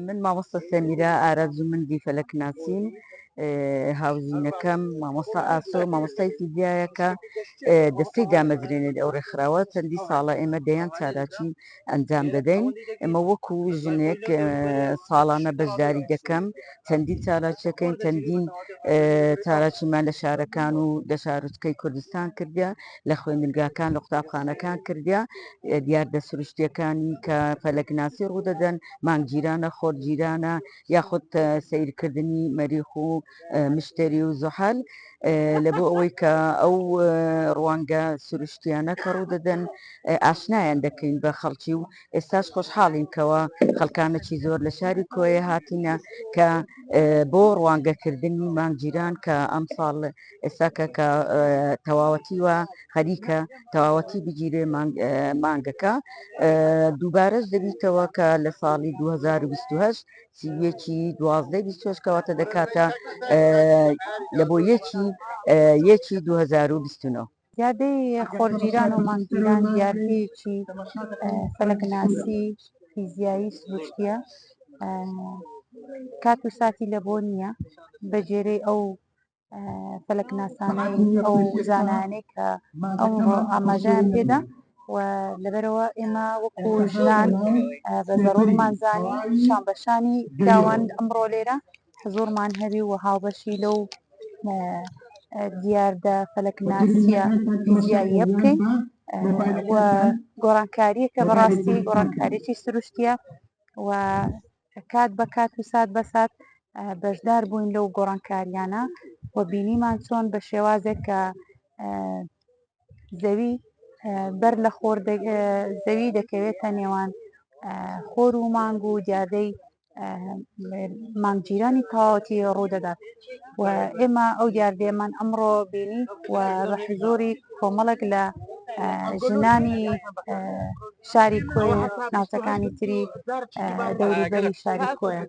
من مامۆستا سەمیرە ئارەزوومەندی فەلەکناسیم، هاوژینەکەم مامۆستا ئاسۆ مامۆستای فیزیایە کە دەستەی دامەزرێنەری ئەو ڕێکخراوە. چەندی ساڵە ئێمە دەیان چالاکی ئەنجام دەدەین. ئێمە وەکو ژنێک ساڵانە بەشداری دەکەم، چەندین چالاکیەکەین، چەندین چالاکیمان لە شارەکان و لە شارۆچکەی کوردستان کردە، لە خوێندنگاکان، لە قوتابخانەکان کردە. دیاردە سروشتیەکانی کە فەلەکناسی ڕوودەدەن، مانگگیرانە، خۆرگیرانە، یاخود سەیرکردنی مەریخ و مشتری و زوحەل، لە بۆ ئەوەی کە ئەو ڕوانگە سروشتیانە کە ڕوودەدەن ئاشنایان دەکەین بە خەڵکی. و ئێستاش خۆشحاڵین کەەوە خەڵکانێکی زۆر لە شاری کۆیە هاتینە کە بۆ ڕوانگەکردنی مانگگیران کە ئەمساڵ ئێستا کە کە تەواوەتی وە خەریکە تەواوەتی بگیرێ مانگەکە، دووبارەش دەبیتەوە کە لە ساڵی 2028 31 12 28، کەواتە دەکاتە لە بۆ یەکی یەکی 2029. دیاردەی خۆرگیران و مانگگیران دیاردەیەکی فەلەکناسی فیزیایی سروشتیە، کات و ساتی لە بۆ نییە. بە گوێرەی ئەو فەلەکناسانەی ئەو زانایانەی کە ئەمڕۆ ئاماژەیان پێدا و لەبەرەوە ئێمە وەکو ژنان بە زەرورمان زانی شان بە شانی پیاوان ئەمڕۆ لێرە حزورمان هەبی و هاوبەشی لەو دیاردە فەلەکناسیە فیزیاییە بکەین. و گۆڕانکاریەکە بەڕاستی گۆڕانکاریی سروشتیە و کات بە کات و سات بە سات بەشدار بووین لەو گۆڕانکاریانە و بینیمان چۆن بە شێوازێک کە زەوی بەر لە خۆر زەوی دەکەوێتە نێوان خۆر و مانگ و دیاردەی مانگگیرانی تەواوەتی ڕوودەدات و ئێمە ئەو دیاردەیەمان ئەمڕۆ بینی و بە حزوری کۆمەڵێک لە ژنانی شاری کۆیە و ناوچەکانی تری دەوروبەری شاری کۆیە.